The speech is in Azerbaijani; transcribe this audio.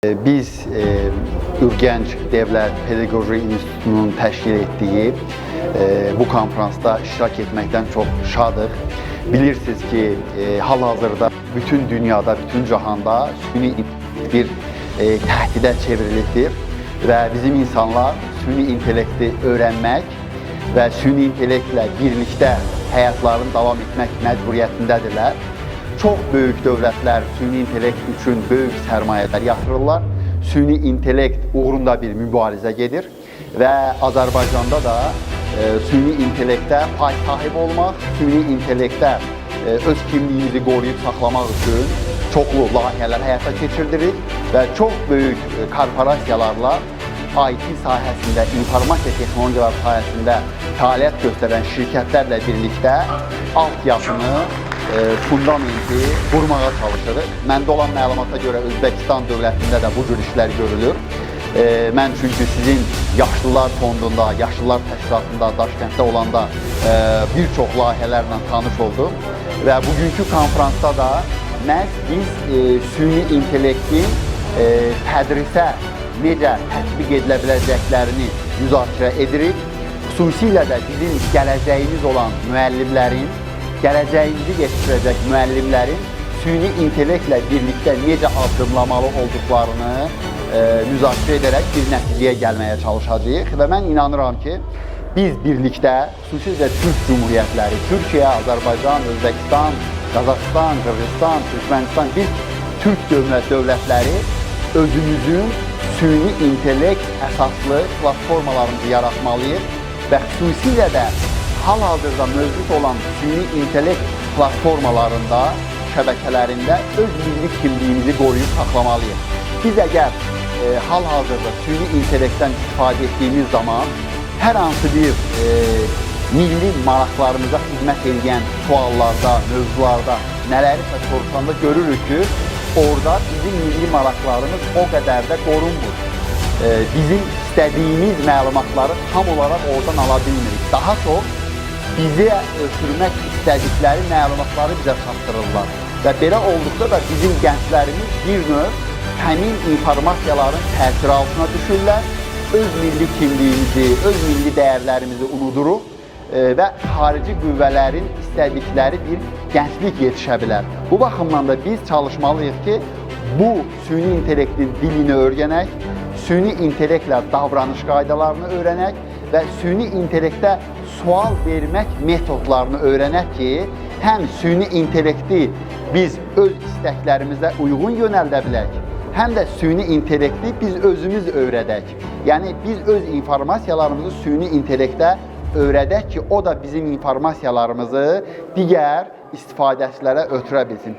Biz Ürgənc Dövlət Pedaqoji İnstitutunun təşkil etdiyi bu konfransda iştirak etməkdən çox şadıq. Bilirsiniz ki, hal-hazırda bütün dünyada, bütün cahanda süni intellekt bir təhdidə çevrilibdir və bizim insanlar süni intellekti öyrənmək və süni intellektlə birlikdə həyatlarını davam etmək məcburiyyətindədirlər. Çox böyük dövlətlər süni intellekt üçün böyük sərmayələr yatırırlar. Süni intellekt uğrunda bir mübarizə gedir və Azərbaycanda da süni intellektə pay sahibi olmaq, süni intellektə öz kimliyimizi qoruyub saxlamaq üçün çoxlu layihələr həyata keçirdirik və çox böyük korporasiyalarla IT sahəsində, informasiya texnologiyaları sahəsində fəaliyyət göstərən şirkətlərlə birlikdə altyapını, fundamenti qurmağa çalışırıq. Məndə olan məlumata görə Özbəkistan dövlətində də bu cür işlər görülür. Mən çünki sizin Yaşlılar Fondunda, Yaşlılar Təşkilatında, Daşkənddə olanda bir çox layihələrlə tanış oldum və bugünkü konfransda da məhz biz süni intellektin tədrisə necə tətbiq edilə biləcəklərini müzakirə edirik. Xüsusilə də bizim gələcəyimiz olan müəllimlərin, gələcəyimizi yetişdirəcək müəllimlərin süni intellektlə birlikdə necə addımlamalı olduqlarını müzakirə edərək bir nəticəyə gəlməyə çalışacağıq və mən inanıram ki, biz birlikdə, xüsusilə Türk Cümhuriyyətləri, Türkiyə, Azərbaycan, Özbəkistan, Qazaxıstan, Qırğızistan, Türkmənistan, biz Türk dövlətləri özümüzün süni intellekt əsaslı platformalarımızı yaratmalıyıq və xüsusilə də hal-hazırda mövcud olan süni intellekt platformalarında, şəbəkələrində öz milli kimliyimizi qoruyub saxlamalıyıq. Biz əgər hal-hazırda süni intellektdən istifadə etdiyimiz zaman hər hansı bir milli maraqlarımıza xidmət edən suallarda, mövzularda nələrisə soruşanda görürük ki, orada bizim milli maraqlarımız o qədər də qorunmur. Bizim istədiyimiz məlumatları tam olaraq oradan ala bilmirik. Daha çox bizə ötürmək istədikləri məlumatları bizə çatdırırlar. Və belə olduqda da bizim gənclərimiz bir növ həmin informasiyaların təsiri altına düşürlər. Öz milli kimliyimizi, öz milli dəyərlərimizi unuduruq və xarici qüvvələrin istədikləri bir gənclik yetişə bilər. Bu baxımdan da biz çalışmalıyıq ki, bu süni intellektin dilini öyrənək, süni intellektlə davranış qaydalarını öyrənək və süni intellektə sual vermək metodlarını öyrənək ki, həm süni intellekti biz öz istəklərimizə uyğun yönəldə bilək, həm də süni intellekti biz özümüz öyrədək. Yəni biz öz informasiyalarımızı süni intellektə öyrədək ki, o da bizim informasiyalarımızı digər istifadəçilərə ötürə bilsin.